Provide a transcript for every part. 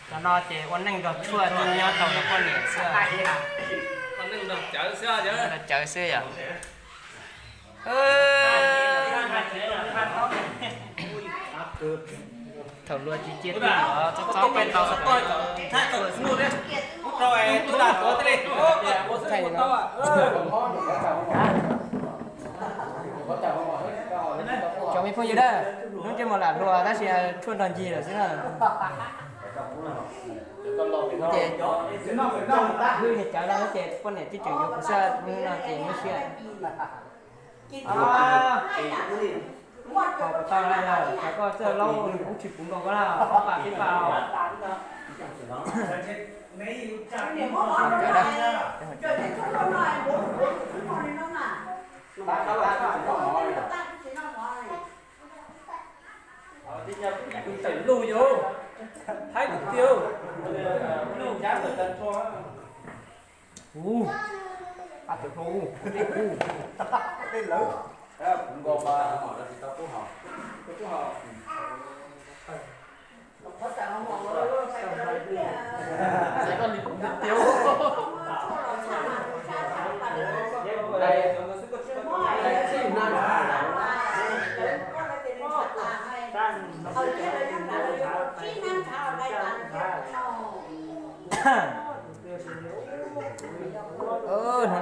Cov no ces ua neej nrog tshuaj thiab nyob tau nrog poj niam xwb. Ua neej nrog cawv xwb yom. Thaum luag tsis cia tij los txob txob peb tau. Cov me phooj ywg na, hnub ntsej muag lam hluas tab sis tshuaj nrog ncig lawm xwb na. Ces wb niag cawv no ces poj niam twb tseem yuav kuv xwb, hnub no ces hnub siab. Haus kom tau na yog, cov koj txawj laub kuv tsis puv nkaus koj na, ob pam peb pam. Tawm lug yus, thaib kwv tij, lug nyab tawm tag nrho. Ub, ab tawm hlo, ub, tej lawv. Hnub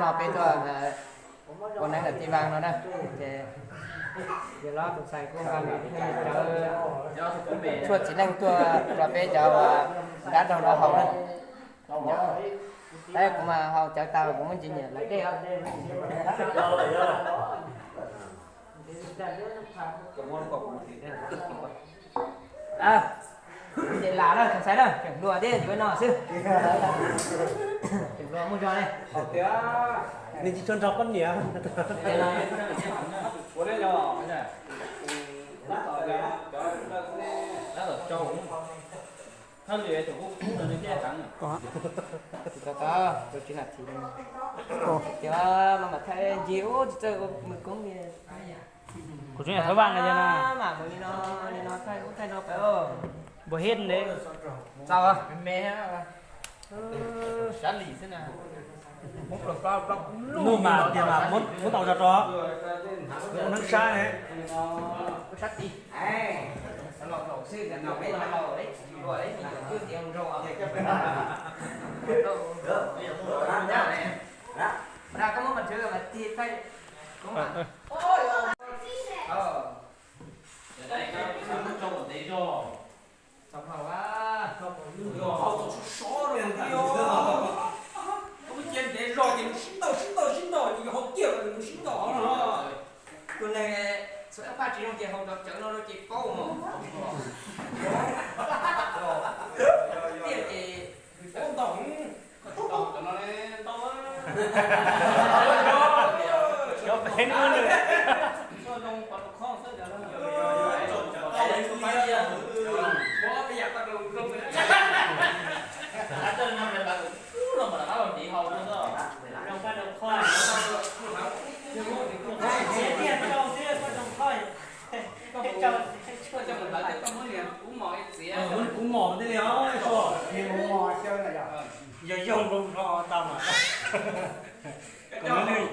no peb tuaj ua neeb ntawm tij Vaj no na, ces yawg hlob tus ntxhais kuj nqa nws cov tshuaj txiv neej tuaj rau peb cov dab laug no haus na. Tab kuv mas haus cawv tag kuv muab ntsis nyiam lawv dej os. Ces lam na, txhob xaiv na, tseem hluas thiab yuav no xwb. Tseem hluas muaj zog ne. Nws tsis tshua nrog poj niam. Tsis tau tau, rau tsib nas this. Tias mas mam thaij ncig ub tsis txawj ua mws koob li. Kuv tsuas yog thawj vaj no yog na. Mas mus li no, li no thaij ub thaij no pab. Npua hej nte. Txaus me me. Sab lim xwb na. Nub mas tias mas muab tau zog rau ua neeb sab ne. Sab tim. Cia ntev zog ces nws sib ntaus sib ntaus sib ntaus ces yus hau kiag nws sib ntaus no. Tus neeg txhua ib phaj tsis zoo ces hau cov cawv no rau ces paub no. Tiag ces paub ntau heev. Cov peb nub nws. Kuv mos tej li os. Yog yog nplooj hlo tau mas. Cov mos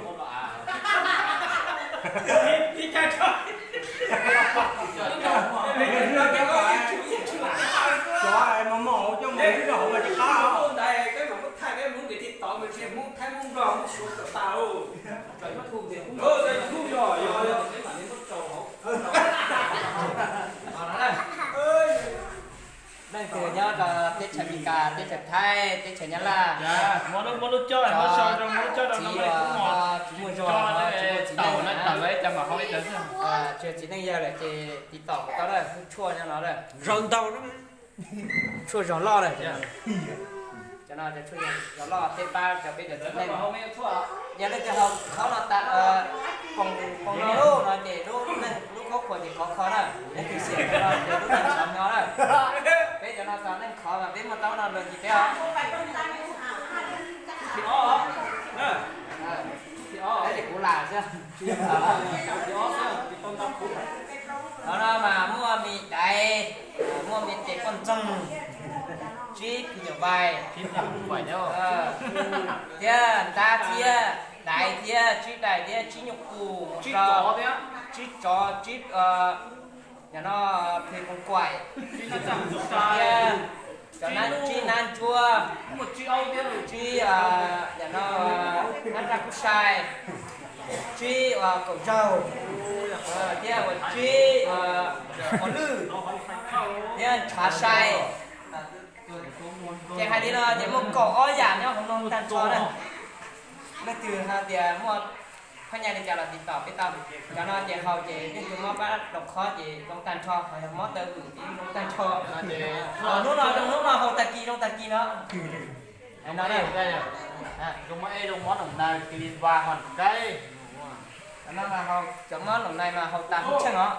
mos coj mus rau hauv mas tsis qab os. Leej twg nyob rau teb chaws Amelikas, teb chaws Thaib, teb chaws Nyab Laj, muab lub coj, muab lub coj rau no, tsis muaj zog, tsis muaj txiv neej, tsis yog txiv neej yawg lawm ces tiv tom kuv tau lawm, tshuaj nyob no lawm. Zaum ntau tshuaj zog loj lawm. Cov no cov tshuaj zog loj tej pab cov peb cov txiv neej. Yog leej twg haus qhov no tas, poom no lub no ces lub neej lub khaub khuam ces khov kho na. Leej twg xiam cov no ces lub neej khov nyo na. Peb cov no txog neej khov mas peb muaj tau no luag ntsis peb os. Ces kuv lam xwb. Qhov no mas muaj mis daiv, muaj Muaj me tes poj ntxoog, tsib phim nyuj vais, thiab ntab thiab dais thiab tsib dais thiab tsib nyuj kub, tsib tsov, tsib, no, phim koos kaim, thiab cov nab, tsib nab ntsuab, tsib, no, nab raj kub sai, tsib kaum zaug, thiab tsib qos lwj, thiab ntshav sai. Ces hais li no ces muaj kaum ob yam nyob hauv no tag nrho na. Leej twg hais tias muaj phab nyaj li cas los tiv tom peb tau. Cov no ces haus ces leej twg mob pab doos qhob ces zoo tag nrho, ho yog mob taw vwm ces zoo tag nrho. Hnub no zoo, hnub no haus tag kis zoo tag kis no. Zoo mob ej zoo mob noom nais kis li vas hom nqaij. Cov mob noom nais mas haus tas hauv tsheej os.